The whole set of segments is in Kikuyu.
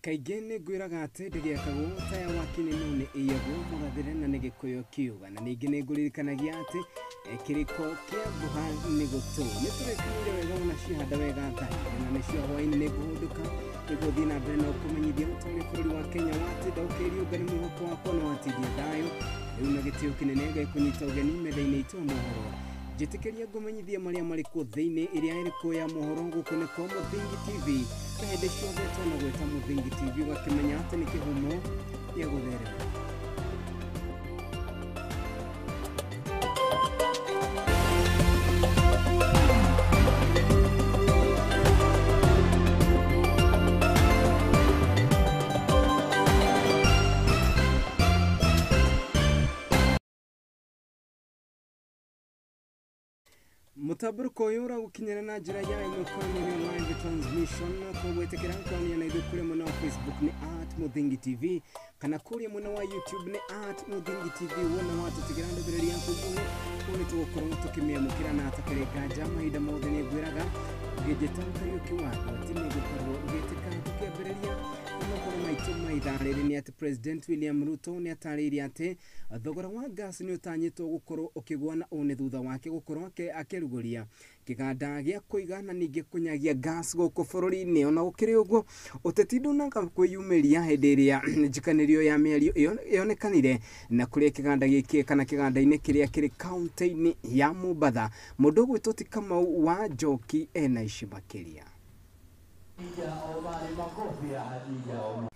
Kaingĩ nĩ ngwĩraga atĩ ndĩgĩakagwo taya wa kĩnino nĩ ĩyagwo mũgathĩre na nĩ gĩkũyũ kiuga, na ningĩ nĩ ngũririkanagia atĩ kĩrĩko kĩa ngũha nĩ gũtũ. Nĩ tũrĩkanĩire wega ona ciahanda wega thaa na nĩcio hwaĩ-inĩ nĩ ngũhũndũka nĩguo thiĩ na mbere na ũkũmenyithia ũtorĩa bũrũri wa Kenya watinda ũkĩriũnga nĩ mwĩhoko wakwa na watindia thayũ. Rĩu na gĩtĩo kĩnene ngekũnyita ũgeni metha-inĩ itũ ya mohoro. Njĩtĩkĩria ngũmenyithie marĩa marĩ kuo thĩinĩ ĩrĩa ĩrĩ kuo ya mohoro gũkũ nĩ kwa Mũthingi TV, na hĩndĩ ciothe twanagwĩta Mũthingi TV ũgakĩmenya atĩ nĩ kĩhumo gĩa gũtherema. Mũtambũrũko ũyũ ũragũkinyĩra na njĩra ya ĩmwe kwa ĩmwe live transmission, koguo ĩtĩkĩra kwaria na ithuĩ kũrĩa mwena wa Facebook nĩ @Mũthingi TV kana kũrĩa mwena wa YouTube nĩ @Mũthingi TV. Wona watũtigĩra ndũmĩrĩri yaku nguhĩ, kũu nĩ tũgũkorwo tũkĩmĩamũkĩra na hatakĩrĩ nganja. Mahinda mothe nĩ ngwĩraga ũngĩnjĩta Kariũki wa andũ atĩ nĩ ngũkorwo ngĩtĩka. Tũkĩambĩrĩria mohoro maitũ ma ithaa rĩrĩ nĩ atĩ President William Ruto nĩ atarĩirie atĩ thogora wa gas nĩ ũtanyĩtwo gũkorwo ũkĩgũa, na ũũ nĩ thutha wake gũkorwo akĩrugũria kĩganda gĩa kũiga na ningĩ kũnyagia gas gũkũ bũrũri-inĩ. Ona gũkĩrĩ ũguo, ũteti ndũnaga kwĩyumĩria hĩndĩ ĩrĩa njikanĩrio ya mĩario ĩyo yonekanire na kũrĩa kĩganda gĩkĩ kana kĩganda-inĩ kĩrĩa kĩrĩ kaunti-inĩ ya Mombatha. Mũndũ ũgwĩtwo ti Kamau wa Njoki ena ici makĩria.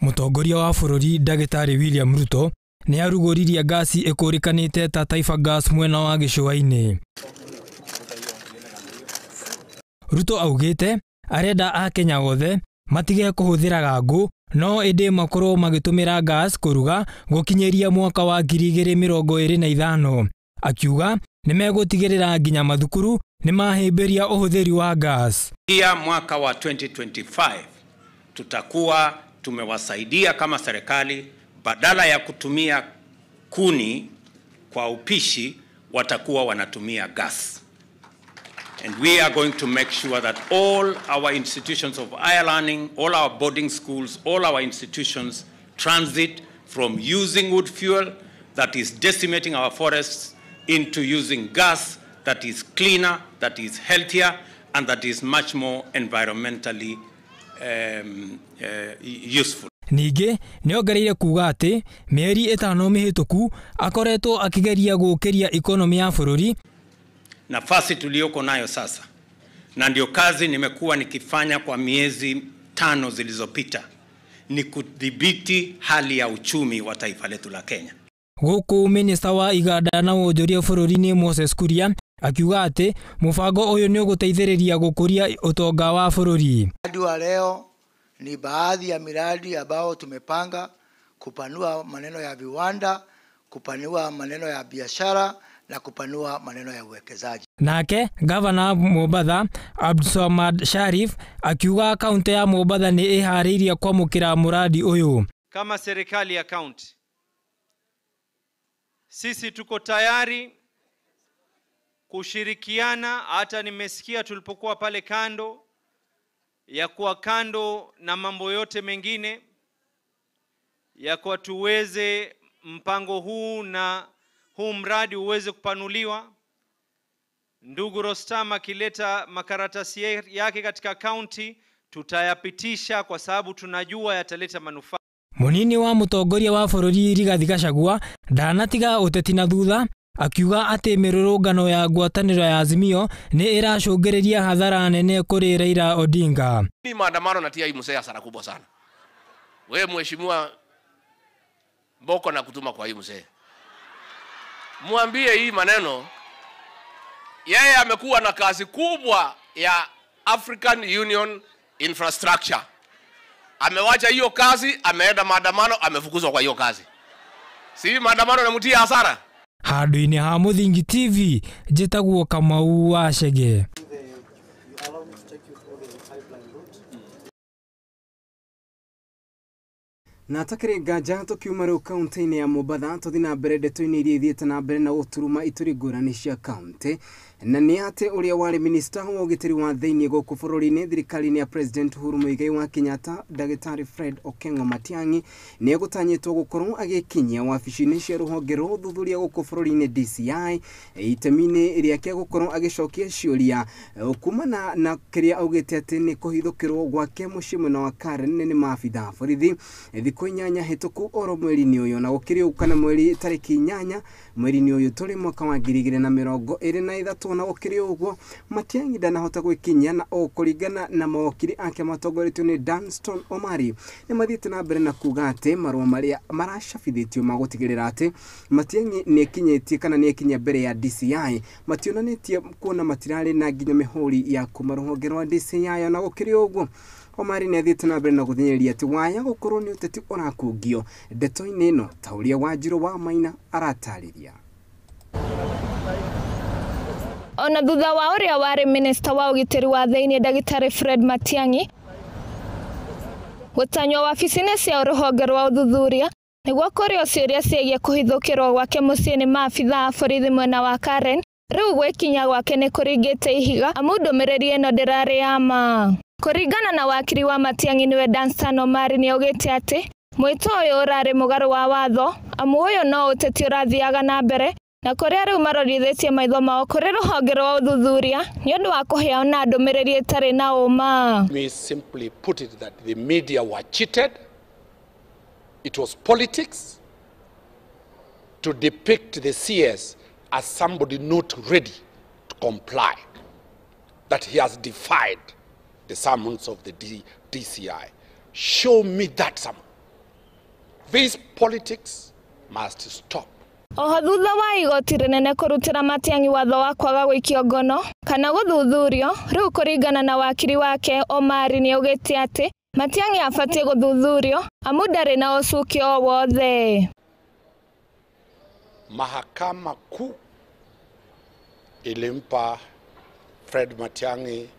Mũtongoria wa bũrũri ndagĩtarĩ William Ruto nĩ arugũririe ngasi ĩkũrĩkanĩte ta Taifa Gas mwena wa gĩcũa-inĩ. Ruto augĩte arenda akenya othe matige kũhũthĩraga ngũ no ĩndĩ makorwo magĩtũmĩra gas kũruga gũkinyĩria mwaka wa 2025. Akiuga nĩmegũtigĩrĩra nginya mathukuru nĩmahĩmbĩria ũhũthĩri wa gas. Pia mwaka wa 2025 tutakuwa tumewasaidia kama serikali, badala ya kutumia kuni kwa upishi watakuwa wanatumia gas. And we are going to make sure that all our institutions of higher learning, all our boarding schools, all our institutions transit from using wood fuel that is decimating our forests into using gas that is cleaner, that is healthier, and that is much more environmentally useful. Ningĩ nĩongereire kuga atĩ mĩeri 5 mĩhĩtũku akoretwo akĩgeria gũkĩria ikonomi ya bũrũri. Nafasi tuliyoko nayo sasa, na ndio kazi nimekuwa nikifanya kwa miezi 5 zilizopita, ni kudhibiti hali ya uchumi wa taifa letu la Kenya. Gũkũ minista wa iganda na wonjoria bũrũri-inĩ Moses Kuria akiuga atĩ mũbango ũyũ nĩ ũgũteithĩrĩria gũkũria ũtonga wa bũrũri. Mradi wa leo ni baadhi ya miradi ambao tumepanga kupanua maneno ya viwanda, kupanua maneno ya biashara na kupanua maneno ya uwekezaji. Nake gavana Mombatha Abdulswamad Sharif akiuga kaunti ya Mombatha nĩ ĩharĩirie kwamũkĩra mũradi ũyũ. Kama serikali ya kaunti, sisi tuko tayari kushirikiana. Hata nimesikia tulipokuwa pale kando ya kuwa kando na mambo yote mengine, ya kuwa tuweze mpango huu na huu mradi uweze kupanuliwa. Ndugu Rostam akileta makaratasi yake katika kaunti tutayapitisha kwa sababu tunajua yataleta manufaa. Munini wa mũtongoria wa bũrũri Rigathi Gachagua ndanatiga ũteti na thutha akiuga atĩ mĩrũrũngano ya ngwatanĩro ya Azimio nĩ ĩracũngĩrĩria hathara nene kũrĩ Raila Odinga. Ni maandamano natia hii mzee hasara kubwa sana. Wewe mheshimiwa Mboko na kutuma kwa hii mzee, mwambie hii maneno. Yeye amekuwa na kazi kubwa ya African Union infrastructure. Amewacha hiyo kazi, ameenda maandamano, amefukuzwa kwa hiyo kazi. Si maandamano yanamtia hasara. Handũ-inĩ ha Mũthingi TV njĩtagwo Kamau wa Chege. Na takĩrĩ nganja tũkiuma rĩu kaunti-inĩ ya Mombatha tũthiĩ na mbere ndeto-inĩ iria ithiĩte na mbere na gũturuma ituri ngũrani cia kaunti, na nĩ atĩ ũrĩa warĩ minista wa ũgitĩri wa thĩinĩ gũkũ bũrũri-inĩ thirikari-inĩ ya President Uhuru Muigai wa Kenyatta, Ndagĩtarĩ Fred Okengo Matiang'i nĩ egũtanyĩtwo gũkorwo agĩkinyia wabici-inĩ cia rũhonge rwa ũthuthuria gũkũ bũrũri-inĩ DCI itemi-inĩ rĩake gũkorwo agĩcokia ciũria kumana na kĩrĩa augĩte atĩ nĩ kũhithũkĩrwo gwake mũciĩ mwena wa Karen nĩ maabitha a borithi thikũ 8 hĩtũku oro mweri-inĩ ũyũ, na gũkĩrĩ ũguo kana mweri tarĩki 8 mweri-inĩ ũyũ tũrĩ mwaka wa 2023. Na gũkĩrĩ ũguo Matiang'i ndanahota gwĩkinyia, na o kũringana na mawakiri ake matongoretio nĩ Danston Omari nĩ mathiĩte na mbere na kuga atĩ marũa marĩa maracabithĩtio ma gũtigĩrĩra atĩ Matiang'i nĩ ekinyĩtie kana nĩ ekinyia mbere ya DCI mationanĩtie kuona matirarĩ na nginya mĩhũri ya kuma rũhonge rwa DCI. Na gũkĩrĩ ũguo Omari nĩ athiĩte na mbere na gũthĩnĩrĩria atĩ waya gũkorwo nĩ ũteti ũrakungio ndeto-inĩ ĩno ta ũrĩa Wanjirũ wa Maina aratarĩria. Ona thutha wa ũrĩa warĩ minista wa ũgitĩri wa thĩinĩ Ndagĩtarĩ Fred Matiang'i gũtanywo wabici-inĩ cia rũhonge rwa ũthuthuria nĩguo kũrĩo ciũria ciĩgiĩ kũhithũkĩrwo gwake mũciĩ nĩ maabitha a borithi mwena wa Karen, rĩu gwĩkinya gwake nĩ kũringĩte ihiga amu ndũmĩrĩri ĩno ndĩrarĩ ya ma. Kũringana na wakiri wa Matiang'i nĩwe Danstan Omari nĩaugĩte atĩ mwĩto ũyũ ũrarĩ mũgarũ wa watho amu ũyũ no ũteti ũrathiaga na mbere, na kũrĩa rĩu marorithĩtie maitho mao kũrĩ rũhonge rwa ũthuthuria nĩ ũndũ wa kũheana na ndũmĩrĩri ĩtarĩ na ũma. We simply put it that the media were cheated. It was politics to depict the CS as somebody not ready to comply, that he has defied the summons of the DCI. Show me that summons. This politics must stop. Oho thutha wa igoti rĩnene kũrutĩra Matiang'i watho wa kwaga gũikio ngono kana gũthuthurio, rĩu kũringana na wakiri wake Omari nĩaugĩte atĩ Matiang'i abatiĩ gũthuthurio amu ndarĩ na ũcuki o wothe. Mahakama Kuu ilimpa Fred Matiang'i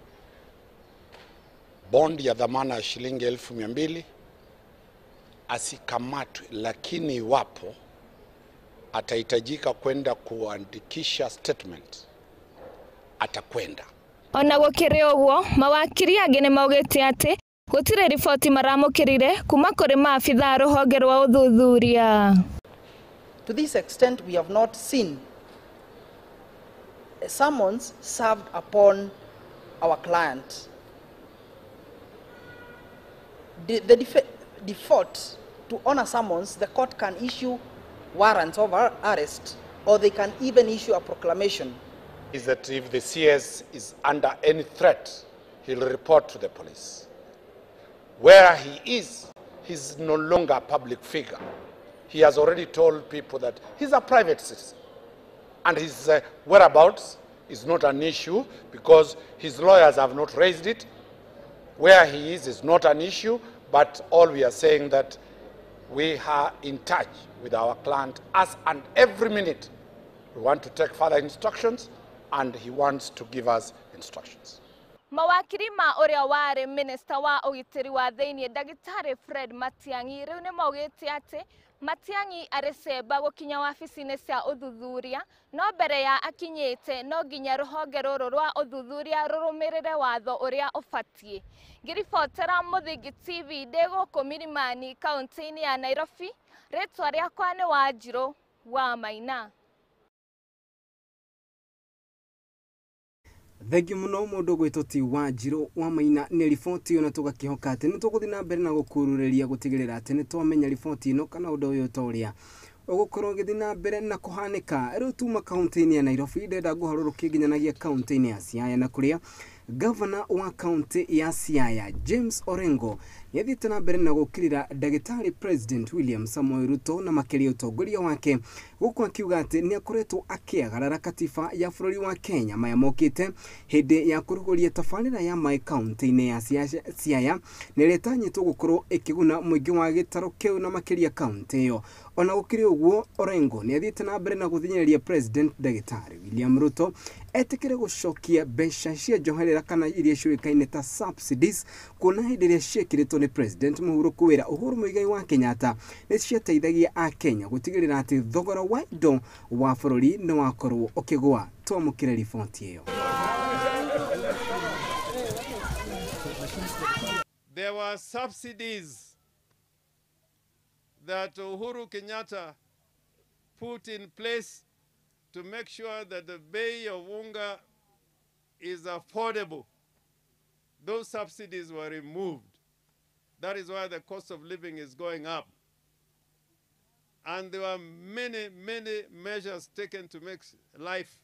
bondi ya dhamana ya shilingi 200,000 asikamatwe, lakini iwapo atahitajika kwenda kuandikisha statement atakwenda. Ona gũkĩrĩ ũguo mawakiri angĩ nĩ maugĩte atĩ gũtirĩ riboti maramũkĩrire kuma kũrĩ maabitha a rũhonge rwa ũthuthuria. To this extent, we have not seen a summons served upon our client. The default to honor summons, the court can issue warrants of arrest, or they can even issue a proclamation. Is that if the CS is under any threat, he'll report to the police. Where he is, he's no longer a public figure. He has already told people that he's a private citizen. And his whereabouts is not an issue because his lawyers have not raised it. Where he is not an issue, but all we are saying that we are in touch with our client as and every minute. We want to take further instructions and he wants to give us instructions. Mawakiri ma ũrĩa warĩ minista wa ũgitĩri wa thĩinĩ Ndagĩtarĩ Fred Matiang'i rĩu nĩ maugĩte atĩ Matiang'i arĩ cemba gũkinya wabici-inĩ cia ũthuthuria, no mbere ya akinyĩte no nginya rũhonge rũrũ rwa ũthuthuria rũrũmĩrĩre watho ũrĩa ũbatiĩ. Ngĩribotera Mũthingi TV ndĩ gũkũ Milimani kaunti-inĩ ya Nairobi, rĩtwa rĩakwa nĩ Wanjirũ wa Maina. Thengiũ mũno mũndũ gwĩtwo ti Wanjirũ wa Maina nĩ riboti ĩyo, na tũgakĩhoka atĩ nĩ tũgũthiĩ na mbere na gũkururĩria gũtigĩrĩra atĩ nĩ twamenya riboti ĩno kana ũndũ ũyũ ta ũrĩa ũgũkorwo ũgĩthiĩ na mbere na kũhanĩka. Rĩu tuma kaunti-inĩ ya Nairobi, ndĩrenda ngũharũrũkie nginyanagia kaunti-inĩ ya Siaya, na kũrĩa Gavana wa kaunti ya Siaya James Orengo nĩathiĩte na mbere na gũkĩrĩra ndagĩtarĩ President William Samoei Ruto na makĩria ũtongoria wake, gũkũ akiuga atĩ nĩ akoretwo akĩagarara katiba ya bũrũri wa Kenya maya mokĩte hĩndĩ ya kũrugũria tabarĩra ya maĩ kaunti-inĩ ya Siaya na ĩrĩa ĩtanyĩtwo gũkorwo ĩkĩguna mũingĩ wa gĩtarũ kĩu na makĩria kaunti ĩyo. Ona gũkĩrĩ ũguo, Orengo nĩ athiĩte na mbere na gũthinyĩrĩria President Ndagĩtarĩ William Ruto etĩkĩre gũcokia mbeca cia njoherera kana iria ciũĩkaine ta subsidies, kuona hĩndĩ ĩrĩa ciekĩrĩtwo nĩ President mũhurũku wĩra Uhuru Muigai wa Kenyatta nĩ ciateithagia Akenya gũtigĩrĩra atĩ thogora wa indo wa bũrũri nĩ wakorwo ũkĩgũa. Twamũkĩre riboti ĩyo. There were subsidies that Uhuru Kenyatta put in place to make sure that the bei of unga is affordable. Those subsidies were removed. That is why the cost of living is going up. And there were many, many measures taken to make life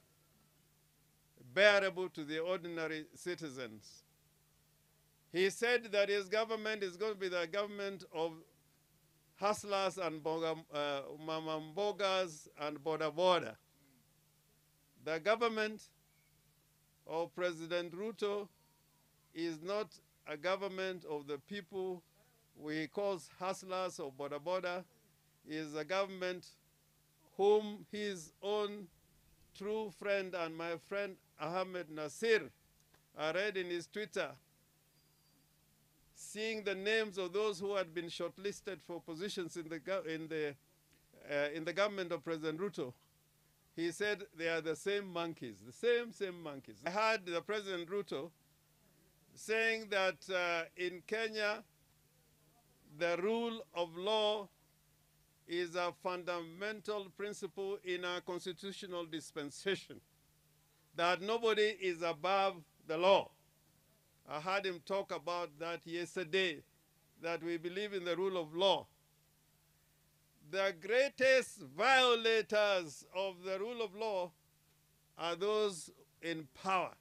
bearable to the ordinary citizens. He said that his government is going to be the government of hustlers and mamambogas and boda boda. The government of President Ruto is not a government of the people we calls hustlers or boda boda. It is a government whom his own true friend and my friend Ahmed Nasir, I read in his Twitter, seeing the names of those who had been shortlisted for positions in the government of President Ruto, he said they are the same monkeys, the same monkeys. I heard the President Ruto saying that in Kenya, the rule of law is a fundamental principle in our constitutional dispensation, that nobody is above the law. I heard him talk about that yesterday, that we believe in the rule of law. The greatest violators of the rule of law are those in power.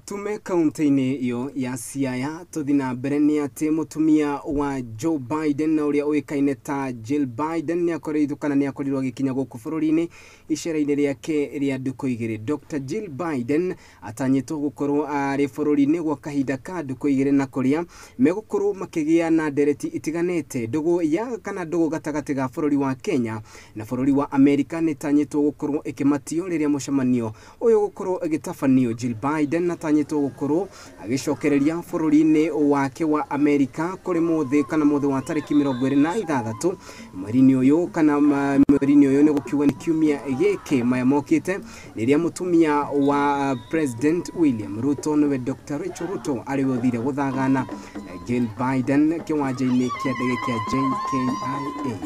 Tume kaunti-inĩ ĩyo ya Siaya tũthi na mbere nĩ atĩ mũtumia wa Joe Biden na ũrĩa ũĩkaine ta Jill Biden nĩ akoretwo kana nĩ akorirwo agĩkinya gũkũ bũrũri-inĩ icera-inĩ rĩake rĩa ndukũ igĩrĩ. Dr. Jill Biden atanyĩtwo gũkorwo arĩ bũrũri-inĩ gwa kahinda ka ndukũ igĩrĩ na kũrĩa megũkorwo makĩgĩa na ndereti itiganĩte. Ndũgũ ya kana ndũgũ gatagatĩ ga bũrũri wa Kenya na bũrũri wa Amerika nĩ ĩtanyĩtwo gũkorwo ĩkĩmatio rĩrĩa mũcemanio ũyũ gũkorwo ĩgĩtabanio. Jill Biden atanyĩtwo gũkorwo agĩcokereria bũrũri-inĩ wake wa Amerika kũrĩ mũthĩ kana mũthĩ wa tarĩki 26 mweri-inĩ ũyũ kana mweri-inĩ ũyũ nĩ gũkiuga nĩ kiumia gĩkĩ maya mokĩte rĩrĩa mũtumia wa President William Ruto nĩwe Dr. Rachel Ruto arĩ we ũthire gũthagana Jill Biden kĩwanja-inĩ kĩa ndege kĩa JKIA.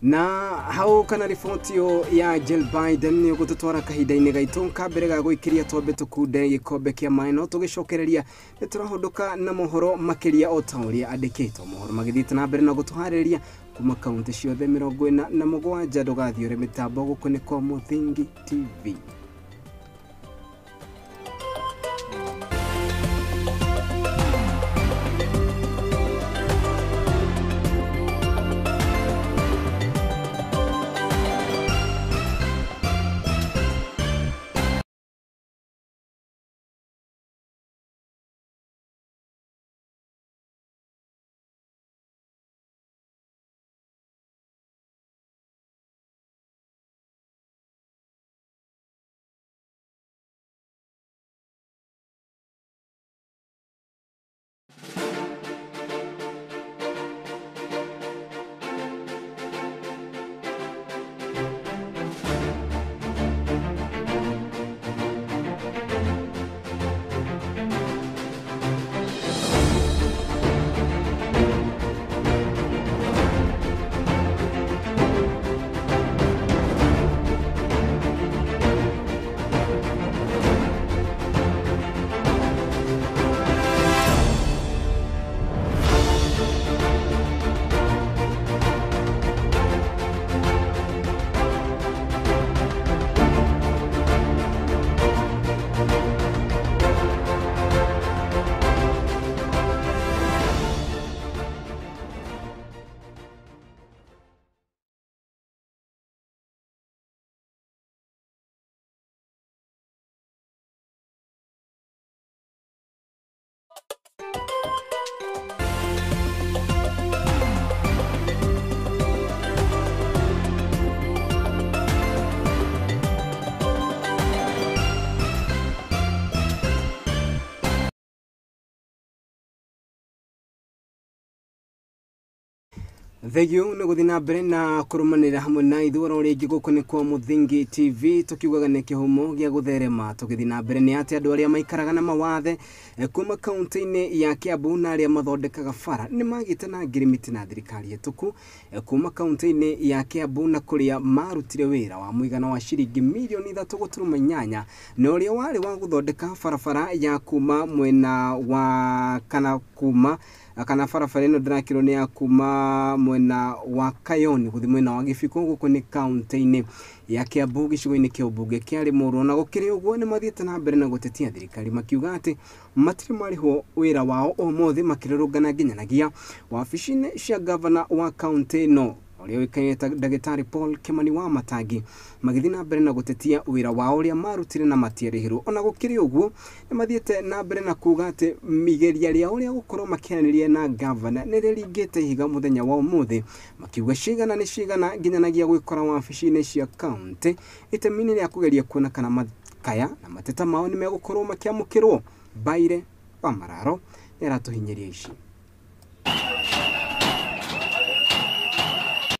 Na hau kana riboti ya Jill Biden nĩ ũgũtũtwara kahinda-inĩ gaitũ ka mbere ga gũikĩria twambe tũkunde gĩkombe kĩa maĩ no tũgĩcokereria nĩ tũrahũndũka na mohoro makĩria o ta ũrĩa andĩkĩtwo. Mohoro magĩthiĩte na mbere na gũtũharĩrĩria kuma kaunti ciothe 47. Ndũgathiũre mĩtambo gũkũ nĩ kwa Mũthingi TV. Thegio nĩ gũthiĩ na mbere na kũrũmanĩrĩra hamwe na ithuĩ oro rĩngĩ gũkũ nĩ kwa Mũthingi TV, tũkiugaga nĩ kĩhumo gĩa gũtherema. Tũgĩthiĩ na mbere nĩ atĩ andũ arĩa maikaraga na mawathe kuma kaunti-inĩ ya Kiambu na arĩa mathondekaga bara nĩ magĩte na ngirimiti na thirikari hetũku kuma kaunti-inĩ ya Kiambu na kũrĩa marutire wĩra wa mũigana wa ciringi mirioni 3.8 na ũrĩa warĩ wa gũthondeka barabara ya kuma mwena wa kana kuma kana barabara ĩno ndĩrakĩrwo nĩ ya kuma mwena wa Kayoni gũthiĩ mwena wa Gĩbiko gũkũ nĩ kaunti-inĩ ya Kiambu gĩcigo-inĩ kĩa ũmbunge kĩa Limuru. Na gũkĩrĩ ũguo nĩ mathiĩte na mbere na gũtetia thirikari makiuga atĩ matirĩ marĩhwo wĩra wao ũmũthĩ, makĩrũrũngana nginyanagia wabici-inĩ cia gavana wa kaunti ĩno ũrĩa ũĩkaine ta Ndagĩtarĩ Paul Kimani wa Matangi, magĩthiĩ na mbere na gũtetia wĩra wao ũrĩa marutire na matiarĩhirwo. Ona gũkĩrĩ ũguo nĩ mathiĩte na mbere na kuga atĩ igeria rĩao rĩa gũkorwo makĩaranĩria na gavana nĩ rĩringĩte ihiga mũthenya wa ũmũthĩ, makiuga cigana nĩ cigana nginyanagia gwĩkora wabici-inĩ cia kaunti itemi-inĩ rĩa kũgeria kuona kana makaya na mateta mao nĩ megũkorwo makĩamũkĩrwo. Baire wa Mararo nĩ aratũhinyĩria ici.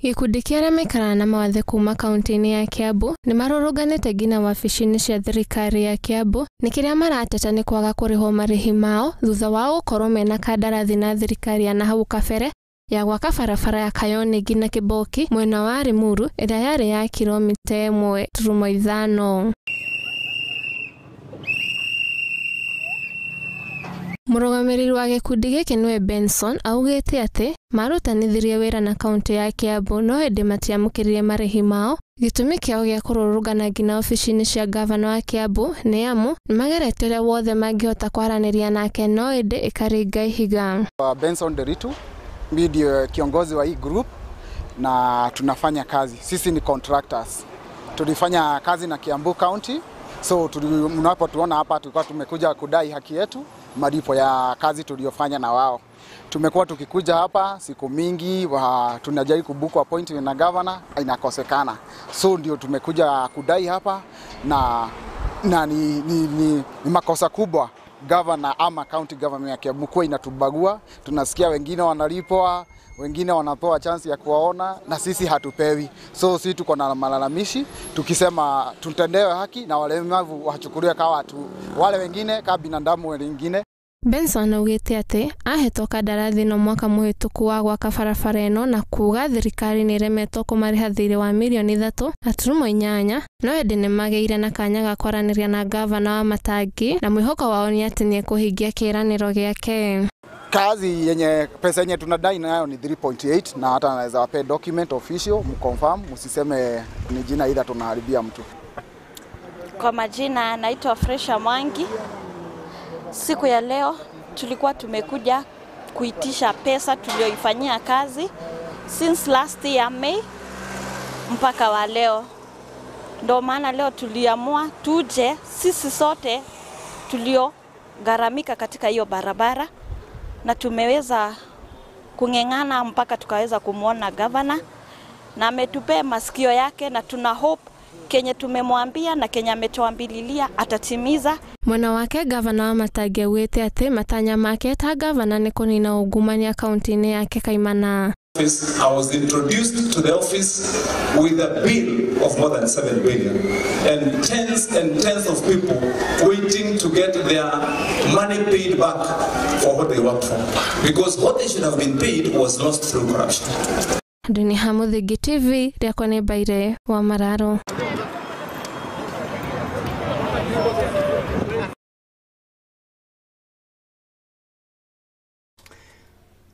Gĩkundi kĩa arĩa maikaraga na mawathe kuma kaunti-inĩ ya Kiambu nĩ marũrũnganĩte nginya wabici-inĩ cia thirikari ya Kiambu nĩ kĩrĩa marateta nĩ kwaga kũrĩhwo marĩhi mao thutha wao gũkorwo mena kandarathi na thirikari ya nahau kabere ya gwaka barabara ya Kayoni nginya Kĩboki mwena wa Limuru ĩrĩa yarĩ ya kilomita 1.5. Mũrũgamĩrĩri wa gĩkundi gĩkĩ nĩwe Benson augĩte atĩ marutanithirie wĩra na kaunti ya Kiambu no hĩndĩ matiamũkĩrire marĩhi mao. Gĩtũmi kĩao gĩa kũrũrũngana nginya obici-inĩ cia gavana wa Kiambu nĩ amu nĩmageretie ũrĩa wothe mangĩhota kwaranĩria nake no ĩndĩ ĩkaringa ihiga. Benson Deritu, mimi ndio kiongozi wa hii group na tunafanya kazi. Sisi ni contractors. Tulifanya kazi na Kiambu County, so mnapotuona hapa tulikuwa tumekuja kudai haki yetu, malipo ya kazi tuliyofanya na wao. Tumekuwa tukikuja hapa siku mingi, tunajaribu kubook appointment na governor, inakosekana. So ndio tumekuja kudai hapa na ni makosa kubwa governor ama county government ya Kiambu kwa inatubagua. Tunasikia wengine wanalipwa, wengine wanapewa chance ya kuwaona na sisi hatupewi. So sisi tuko na malalamishi tukisema tutendewe haki na walemavu wachukuliwe kama watu wale wengine kama binadamu wengine. Benson augĩte atĩ ahetwo kandarathi ĩno mwaka mũhĩtũku wa gwaka barabara ĩno na kuga thirikari nĩ ĩremetwo kũmarĩha thirĩ wa mirioni 3.8 no ĩndĩ nĩmagĩire na kanya ga kwaranĩria na gavana wa Matangi na mwĩhoko wao nĩ atĩ nĩekũhingia kĩĩranĩro gĩake. Kazi yenye pesa yenye tunadai nayo ni 3.8 na hata naweza wapea document official mconfirm, msiseme ni jina either tunaharibia mtu. Kwa majina naitwa Fresha Mwangi. Siku ya leo tulikuwa tumekuja kuitisha pesa tulioifanyia kazi since last year May mpaka wa leo. Ndio maana leo tuliamua tuje sisi sote tuliogharamika katika hiyo barabara, na tumeweza kung'eng'ana mpaka tukaweza kumuona governor na ametupea masikio yake, na tuna hope kenye tumemwambia na kenye ametuambililia atatimiza. Mwena wake gavana wa Matangi augĩte atĩ matanya make ta gavana nĩ kũnina ungumania kaunti-inĩ yake kaimana. I was introduced to the office with a bill of more than 7 billion and tens of people waiting to get their money paid back for what they worked for, because what they should have been paid was lost through corruption. Ndini ha Mũthingi TV, rĩakwa nĩ Mbaire wa Mararo.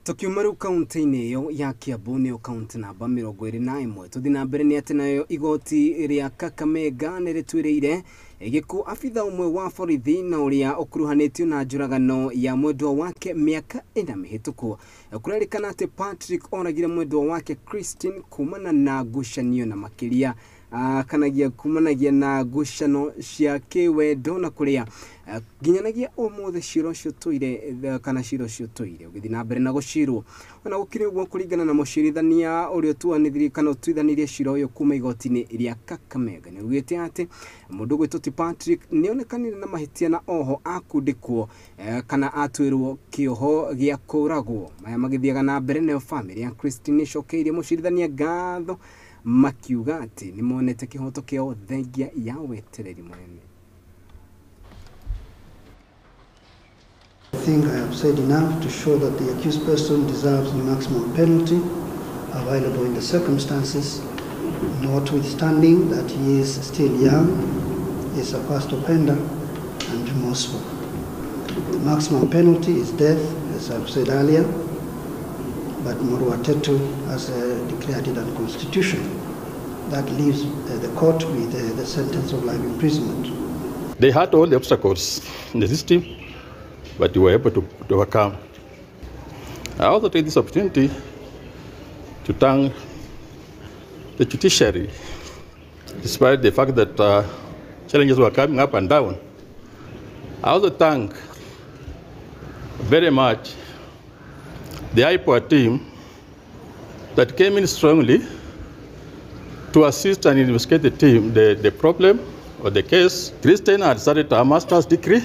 Tukiuma rĩu kaunti-inĩ ĩyo ya Kiambu nĩyo kaunti namba 21 tũthiĩ na mbere nĩ atĩ nayo igoti rĩa Kakamega nĩ rĩtuĩrĩire gĩkuũ abitha ũmwe wa borithi na ũrĩa ũkuruhanĩtio na njũragano ya mwendwa wake mĩaka 4 mĩhĩtũku. Kũrerĩkana atĩ Patrick oragire mwendwa wake Christine kumana na ngucanio na makĩria Kanagia kumanagia na ngucano cia kiwendo na kuria nginyanagia umuthi cira ucio tuire kana cira ucio tuire ugithi na mbere na gucirwo. Ona gukiri uguo kuringana na mucirithania uria tuanithirie kana utuithanirie cira uyu kuma igoti-ini ria Kakamega ni ugite ati mundu gwitwo ti Patrick ni onekanire na mahitia na oho akundikwo kana atwirwo kioho gia kuragwo. Maya magithiaga na mbere nayo family ya Christine icokeirie mucirithania ngatho makiuga ati ni monete kihoto kiao thengia ya wetereri munene. I think I have said enough to show that the accused person deserves the maximum penalty available in the circumstances, notwithstanding that he is still young, is a first offender and remorseful. The maximum penalty is death, as I've said earlier, but Muruatetu has declared it unconstitutional. That leaves the court with the sentence of life imprisonment. They had all the obstacles in the system, but we were able to overcome. I also take this opportunity to thank the judiciary, despite the fact that challenges were coming up and down. I also thank very much the IPOA team that came in strongly to assist and investigate the team, the problem or the case. Christine had started her master's degree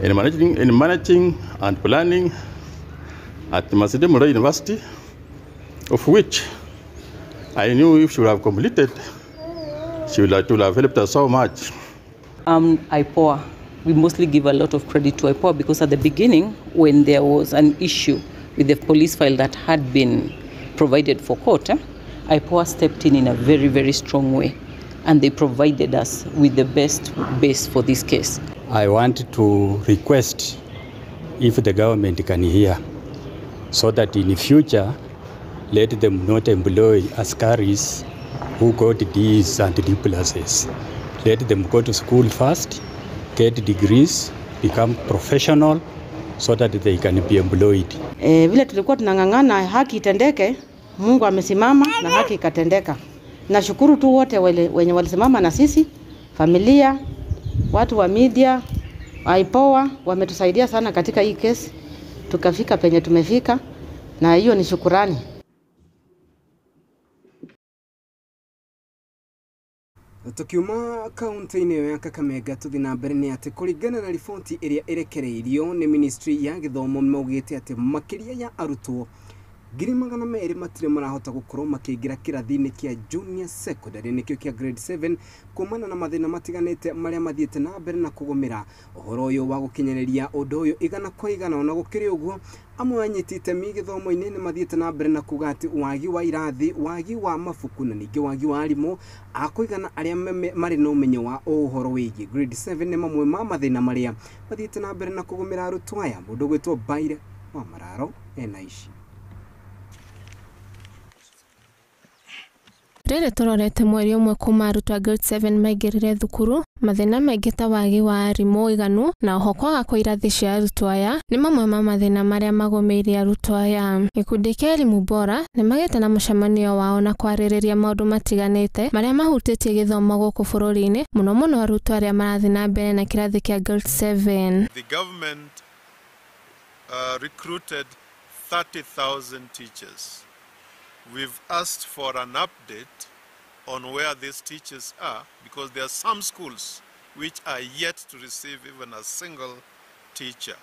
in managing and planning at Masinde Muliro University, of which I knew if she would have completed, she would have helped us so much. IPOA, we mostly give a lot of credit to IPOA because at the beginning, when there was an issue with the police file that had been provided for court, IPOA stepped in a very, very strong way, and they provided us with the best base for this case. I want to request if the government can hear, so that in the future, let them not employ askaris who got D's and D pluses. Let them go to school first, get degrees, become professional, so that they can be employed. Vile tulikuwa tunang'ang'ana haki itendeke, Mungu amesimama na haki ikatendeka. Nashukuru tu wote wenye walisimama na sisi, familia, watu wa media, IPOA wametusaidia sana katika hii kesi, tukafika penye tumefika, na hiyo ni shukurani. Tukiuma kaunti-inĩ ya Kakamega tuthi na mbere nĩ atĩ kũringana na riboti ĩrĩa ĩrekereirio nĩ ministry ya gĩthomo maugĩte atĩ makĩria ya arutwo 200,000 matirĩ marahota gũkorwo makĩingĩra kĩrathi-inĩ kĩa junior secondary nĩkĩo kĩa grade 7 kumana na mathĩna matiganĩte marĩa mathiĩte na mbere na kũgũmĩra ũhoro ũyũ wa gũkinyanĩria ũndũ ũyũ igana kwa igana. Ona gũkĩrĩ ũguo amwe anyiti itemi gĩthomo-inĩ nĩ mathiĩte na mbere na kuga atĩ wagi wa irathi, wagi wa mabuku na ningĩ wagi wa arimũ a kũigana arĩa marĩ na ũmenyo wa ũhoro wĩgiĩ grade 7 nĩ mamwe ma mathĩna marĩa mathiĩte na mbere na kũgũmĩra arutwo aya. Mũndũ ũgwĩtwo Baire wa Mararo ena ici. Rĩrĩ tũrorete mweri ũmwe kuma arutwo a grade 7 maingĩrire thukuru, mathĩna maingĩ ta wagi wa arimũ iganu na oho kwaga kwa irathi cia arutwo aya nĩ mamwe ma mathĩna marĩa magũmĩire arutwo aya. Gĩkundi kĩa Elimu Bora nĩ magĩte na mũcemanio wao na kwarĩrĩria maũndũ matiganĩte marĩa mahutĩtie gĩthomo gũkũ bũrũri-inĩ, mũno mũno arutwo arĩa marathiĩ na mbere na kĩrathi kĩa grade 7. The government recruited 30,000 teachers. We've asked for an update on where these teachers are, because there are some schools which are yet to receive even a single teacher.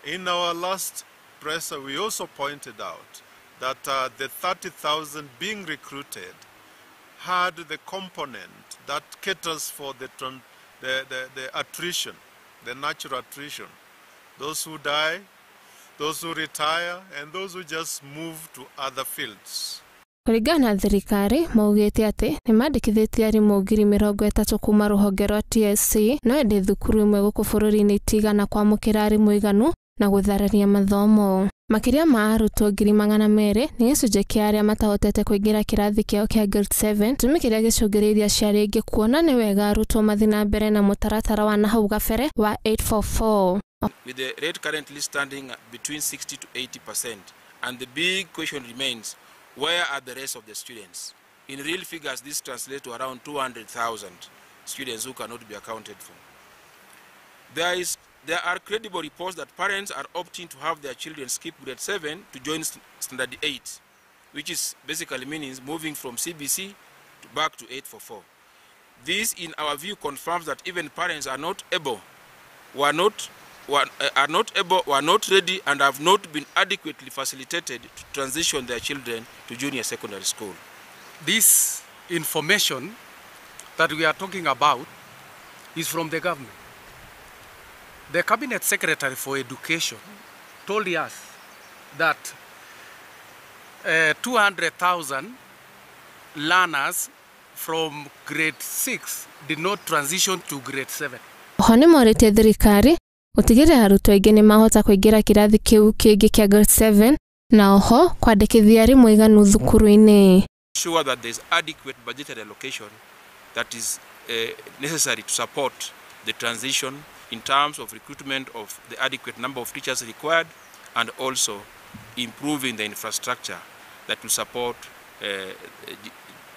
In our last presser, we also pointed out that the 30,000 being recruited had the component that caters for the attrition, the natural attrition. Those who die, those who retire, and those who just move to other fields. Kũringana na thirikari maugĩte atĩ nĩ mandĩkithĩtie arimũ 30,000 kuma rũhonge rwa TSC, no ĩndĩ thukuru imwe gũkũ bũrũri-inĩ itigana kwamũkĩra arimũ iganu na gũthararia mathomo. Makĩria ma arutwo 200,000 nĩ gĩcunjĩ kĩa arĩa matahotete kũingĩra kĩrathi kĩao kĩa grade 7, gĩtũmi kĩrĩa gĩcũngĩrĩirie aciari aingĩ kuona nĩ wega arutwo mathiĩ na mbere na mũtaratara wa nahau gabere wa 844. With the rate currently standing between 60 to 80%, and the big question remains, where are the rest of the students? In real figures, this translates to around 200,000 students who cannot be accounted for. There are credible reports that parents are opting to have their children skip grade 7 to join standard 8, which is basically means moving from CBC to back to 844. This, in our view, confirms that even parents are not able, were not ready, and have not been adequately facilitated to transition their children to junior secondary school. This information that we are talking about is from the government. The Cabinet Secretary for Education told us that 200,000 learners from grade 6 did not transition to grade 7. Oho nĩ morĩtie thirikari gũtigĩrĩra arutwo aingĩ nĩ mahota kũingĩra kĩrathi kĩu kĩngĩ kĩa grade 7 na oho kwandĩkithia arimũ aiganu thukuru-inĩ. Sure that there is adequate budgetary allocation that is necessary to support the transition in terms of recruitment of the adequate number of teachers required and also improving the infrastructure that will support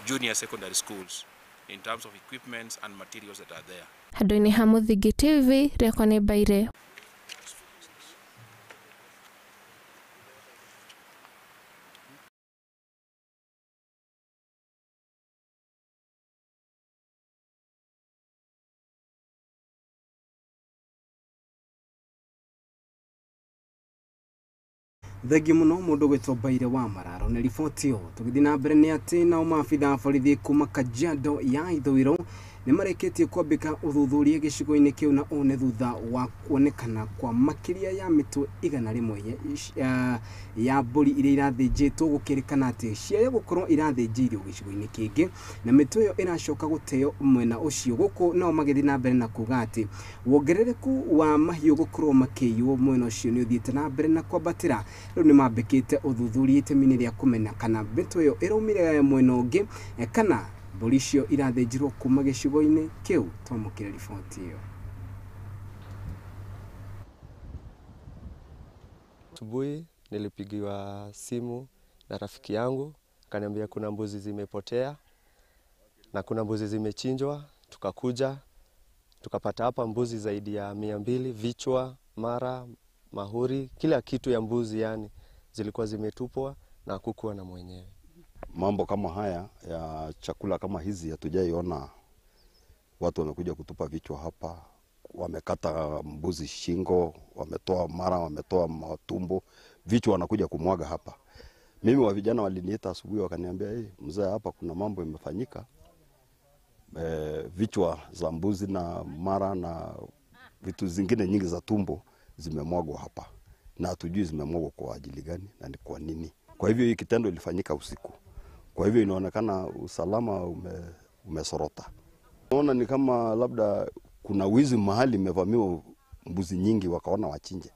junior secondary schools in terms of equipment and materials that are there. Handũ-inĩ ha Mũthingi TV, rĩakwa nĩ Mbaire. Thengiũ mũno mũndũ gwĩtwo Mbaire wa Mararo nĩ riboti ĩyo. Tũgĩthiĩ na mbere nĩ atĩ nao maabitha a borithi kuma Kajiado ya ithũĩro nĩ marĩkĩtie kwambĩka ũthuthuria gĩcigo-inĩ kĩu na ũũ nĩ thutha wa kuonekana kwa makĩria ya mĩtwe 100 ya mbũri iria irathĩnjĩtwo gũkĩrĩkana atĩ ciaya gũkorwo irathĩnjĩirwo gĩcigo-inĩ kĩngĩ na mĩtwe ĩyo ĩracoka gũteo mwena ũcio. Gũkũ nao magĩthiĩ na mbere na kuga atĩ wongerereku wa mahiũ gũkorwo makĩiywo mwena ũcio nĩ ũthiĩte na mbere na kwambatĩra. Rĩu nĩ mambĩkĩte ũthuthuria itemi-inĩ rĩa kũmenya kana mĩtwe ĩyo ĩraumire mwena ũngĩ kana mbũri icio irathĩnjirwo kuma gĩcigo-inĩ kĩu. Twamũkĩre riboti ĩyo. Asubuhi nilipigiwa simu na rafiki yangu akaniambia kuna mbuzi zimepotea na kuna mbuzi zimechinjwa. Tukakuja tukapata hapa mbuzi zaidi ya 200, vichwa, mara, mahuri, kila kitu ya mbuzi yani zilikuwa zimetupwa na hakukuwa na mwenyewe. Mambo kama haya ya chakula kama hizi hatujaiona. Watu wamekuja kutupa vichwa hapa, wamekata mbuzi shingo, wametoa mara, wametoa matumbo, vichwa wanakuja kumwaga hapa. Mimi wa vijana waliniita asubuhi wakaniambia, "Hey, mzee, hapa kuna mambo imefanyika. Vichwa za mbuzi na mara na vitu zingine nyingi za tumbo zimemwagwa hapa. Na hatujui zimemwagwa kwa ajili gani na ni kwa nini." Kwa hivyo hii kitendo ilifanyika usiku. Kwa hivyo inaonekana usalama umesorota. Naona ni kama labda kuna wizi mahali imevamiwa mbuzi nyingi wakaona wachinje.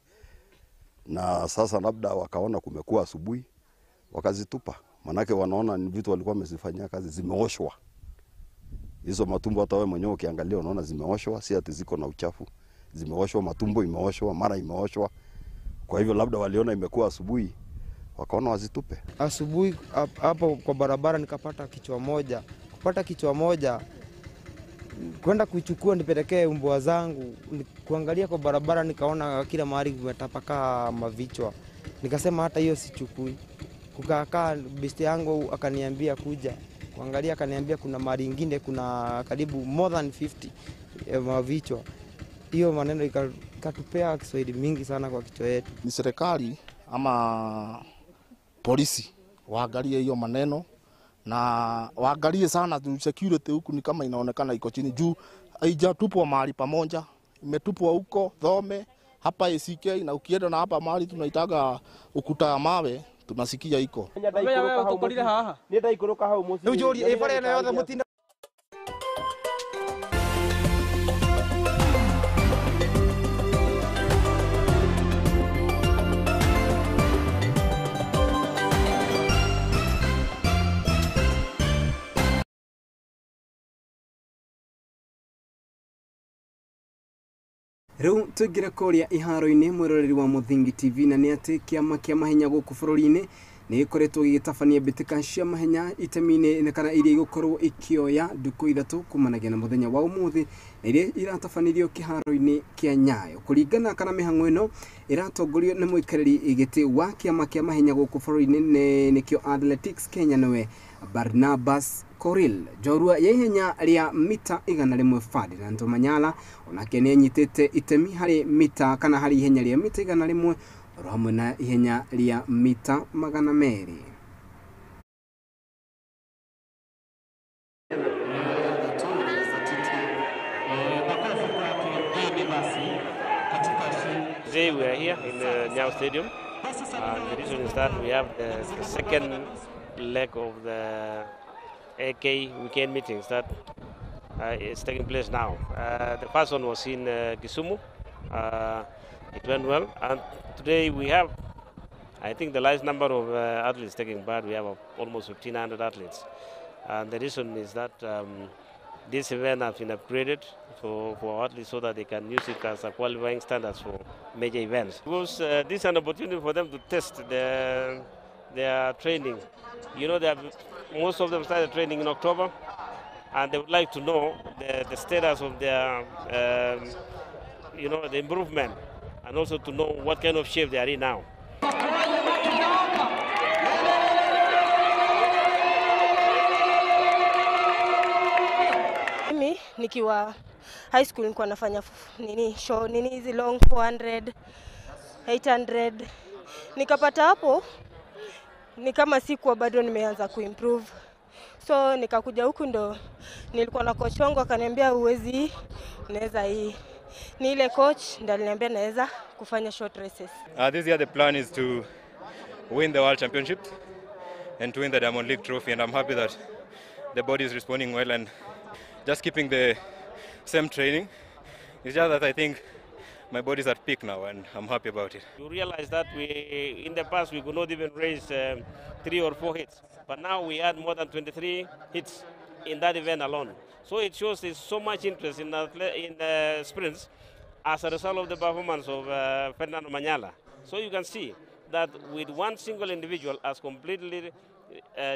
Na sasa labda wakaona kumekuwa asubuhi wakazitupa. Manake wanaona ni vitu walikuwa wamezifanyia kazi, zimeoshwa. Hizo matumbo hata wewe mwenyewe ukiangalia unaona zimeoshwa, si ati ziko na uchafu. Zimeoshwa, matumbo imeoshwa, mara imeoshwa. Kwa hivyo labda waliona imekuwa asubuhi wakaona wazitupe. Asubuhi hapo kwa barabara nikapata kichwa moja. Kupata kichwa moja kwenda kuichukua nipelekee mbwa zangu, kuangalia kwa barabara nikaona kila mahali kumetapakaa mavichwa. Nikasema hata hiyo sichukui. Kukaa besti yangu akaniambia kuja kuangalia, akaniambia kuna mahali nyingine kuna karibu more than 50 mavichwa. Hiyo maneno ikatupea Kiswahili mingi sana kwa kichwa yetu. Ni serikali ama polisi waangalie hiyo maneno na waangalie sana security huku, ni kama inaonekana iko chini juu, haijatupwa mahali pamoja, imetupwa huko Thome, hapa ACK, na ukienda na hapa mahali tunaitaga ukuta ya mawe tunasikia iko. Rĩu tũingĩre kũrĩa iharo-inĩ mwĩroreri wa Mũthingi TV na nĩ atĩ kĩama kĩa mahenya gũkũ bũrũri-inĩ Nĩ ĩkoretwo ĩgĩtabania mbĩtĩka cia mahenya itemi-inĩ kana iria igũkorwo ikĩoya ndukũ ithatũ kumanagia na mũthenya wa ũmũthĩ na iria iratabanĩrio kĩharo-inĩ kĩa Nyayo. Kũringana kana mĩhang'o ĩno ĩratongorio nĩ mũikarĩri gĩtĩ wa kĩama kĩa mahenya gũkũ bũrũri-inĩ nĩkĩo Athletics Kenya nĩwe Barnabas Koril. Njorua ya ihenya rĩa mita 100 Ferdinand Omanyala onake nĩ anyitĩte itemi harĩ mita kana harĩ ihenya rĩa mita 100 oro hamwe na ihenya rĩa mita 200. Today we are here in the Nyayo Stadium. The reason is that we have the second leg of the AK weekend meetings that is taking place now. The first one was in Kisumu. It went well, and today we have, I think, the large number of athletes taking part. We have almost 1,500 athletes, and the reason is that this event has been upgraded for athletes so that they can use it as a qualifying standards for major events. Because this is an opportunity for them to test their training. You know, most of them started training in October, and they would like to know the status of their, the improvement, and also to know what kind of shape they are in now. Mimi nikiwa high school nilikuwa nafanya nini show nini hizi long 400 800, nikapata hapo ni kama sikuwa bado nimeanza kuimprove, so nikakuja huku ndo nilikuwa na coach wangu akaniambia uwezi, unaweza hii. Ni ile coach ndo aliniambia naweza kufanya short races. This year the plan is to win the World Championship and to win the Diamond League trophy, and I'm happy that the body is responding well and just keeping the same training. It's just that I think my body is at peak now and I'm happy about it. You realize that we, in the past, we could not even raise 3 or 4 hits, but now we had more than 23 hits in that event alone. So it shows there's so much interest in sprints as a result of the performance of Ferdinand Omanyala. So you can see that with one single individual has completely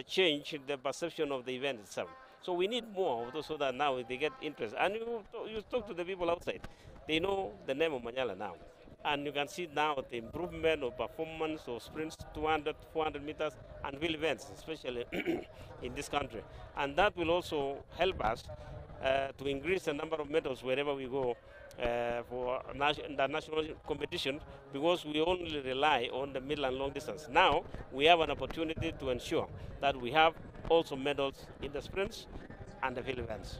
changed the perception of the event itself. So we need more of those so that now they get interest. And you talk to the people outside, they know the name of Omanyala now. And you can see now the improvement of performance of sprints, 200, 400 meters, and wheel events, especially in this country. And that will also help us to increase the number of medals wherever we go for international competition, because we only rely on the middle and long distance. Now we have an opportunity to ensure that we have also medals in the sprints and the field events.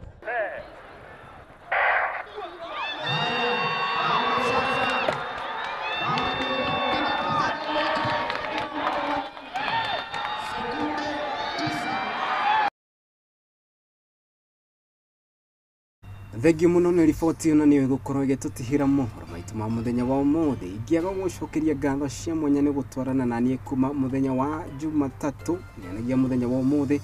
Thengiũ mũno nĩ riboti ĩno nĩyo ĩgũkorwo ĩgĩtũtihĩra mohoro maitũ ma mũthenya wa ũmũthĩ. Ingĩaga gũcokeria ngatho cia mwanya nĩ gũtwarana na niĩ kuma mũthenya wa Jumatatũ nginya mũthenya wa ũmũthĩ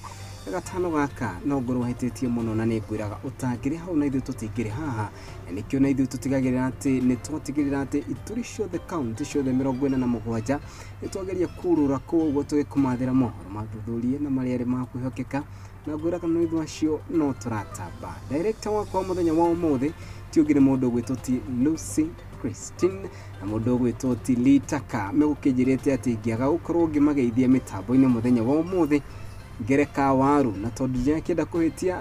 gatano gaka no ngorwo hĩtĩtie mũno, na nĩ ngwĩraga ũtangĩrĩ hau na ithuĩ tũtingĩrĩ haha, na nĩkĩo na ithuĩ tũtigagĩrĩra atĩ nĩ twatigĩrĩra atĩ ituri ciothe kaunti ciothe 47 nĩ twageria kũrũra kũu ũguo tũgĩkũmathĩra mohoro mathuthurie na marĩa arĩ ma kwĩhokeka, na ngwĩraga no ithuĩ acio no tũratamba. Director wakwa mũthenya wa ũmũthĩ ti ũngĩ nĩ mũndũ ũgwĩtwo ti Lucy Christine na mũndũ ũgwĩtwo ti Litaka megũkĩnjĩrĩte atĩ ingĩaga gũkorwo ngĩmageithia mĩtambo-inĩ mũthenya wa ũmũthĩ ngereka waru, na tondũ ndirakĩenda kũhĩtia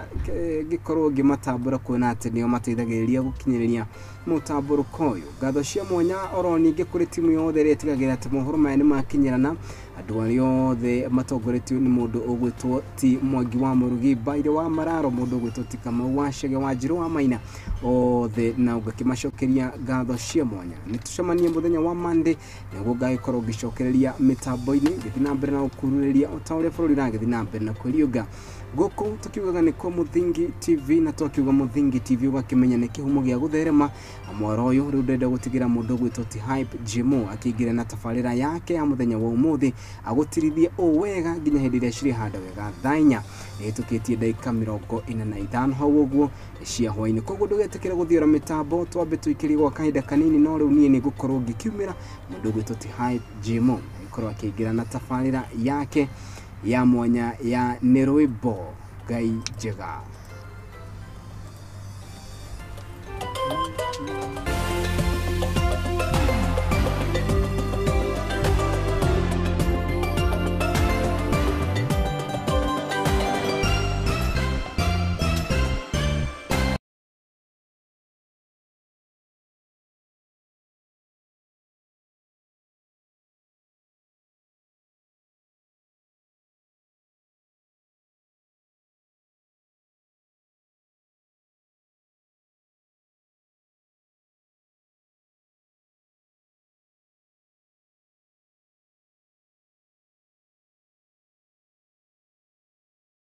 ngĩkorwo ngĩmatambũra kuona atĩ nĩo mateithagĩrĩria gũkinyĩrĩria mũtambũrũko ũyũ. Ngatho cia mwanya oro ningĩ kũrĩ timu yothe ĩrĩa ĩtigagĩrĩra atĩ mohoro maya nĩ makinyĩrana, andũ arĩa othe matongoretio nĩ mũndũ ũgwĩtwo ti Mwangi wa Mũrugi Mbaire wa Mararo, mũndũ ũgwĩtwo ti Kamau wa Chege wa Njirũ wa Maina, othe na ngakĩmacokeria ngatho cia mwanya. Nĩ tũcemanie mũthenya wa Monday nĩguo ngagĩkorwo ngĩcokereria mĩtambo-inĩ ngĩthiĩ na mbere na gũkururĩria o ta ũrĩa bũrũri ũragĩthiĩ na mbere na kwĩriũnga. Gũkũ tukiugaga nĩ kwa Mũthingi TV, na twakiuga Mũthingi TV ũgakĩmenya nĩ kĩhumo gĩa gũtherema. Mwaro ũyũ rĩu ndĩrenda gũtigĩra mũndũ ũgwĩtwo ti Hype Jimo akĩingĩra na tabarĩra yake ya mũthenya wa ũmũthĩ agũtirithie ũũ wega nginya hĩndĩ ĩrĩa cirĩ handũ wega thaa inya ĩhĩtũkĩtie ndagĩka 45 hau ũguo cia hwaĩ-inĩ. Koguo ndũgetĩkĩre gũthiora mĩtambo, twambe tũikĩrie gwa kahinda kanini, no rĩu niĩ nĩ ngũkorwo ngĩkiumĩra mũndũ ũgwĩtwo ti Hype Jimo. Agĩkorwo akĩingĩra na tabarĩra yake ya mwanya ya nĩ rwĩmbo Ngai njega.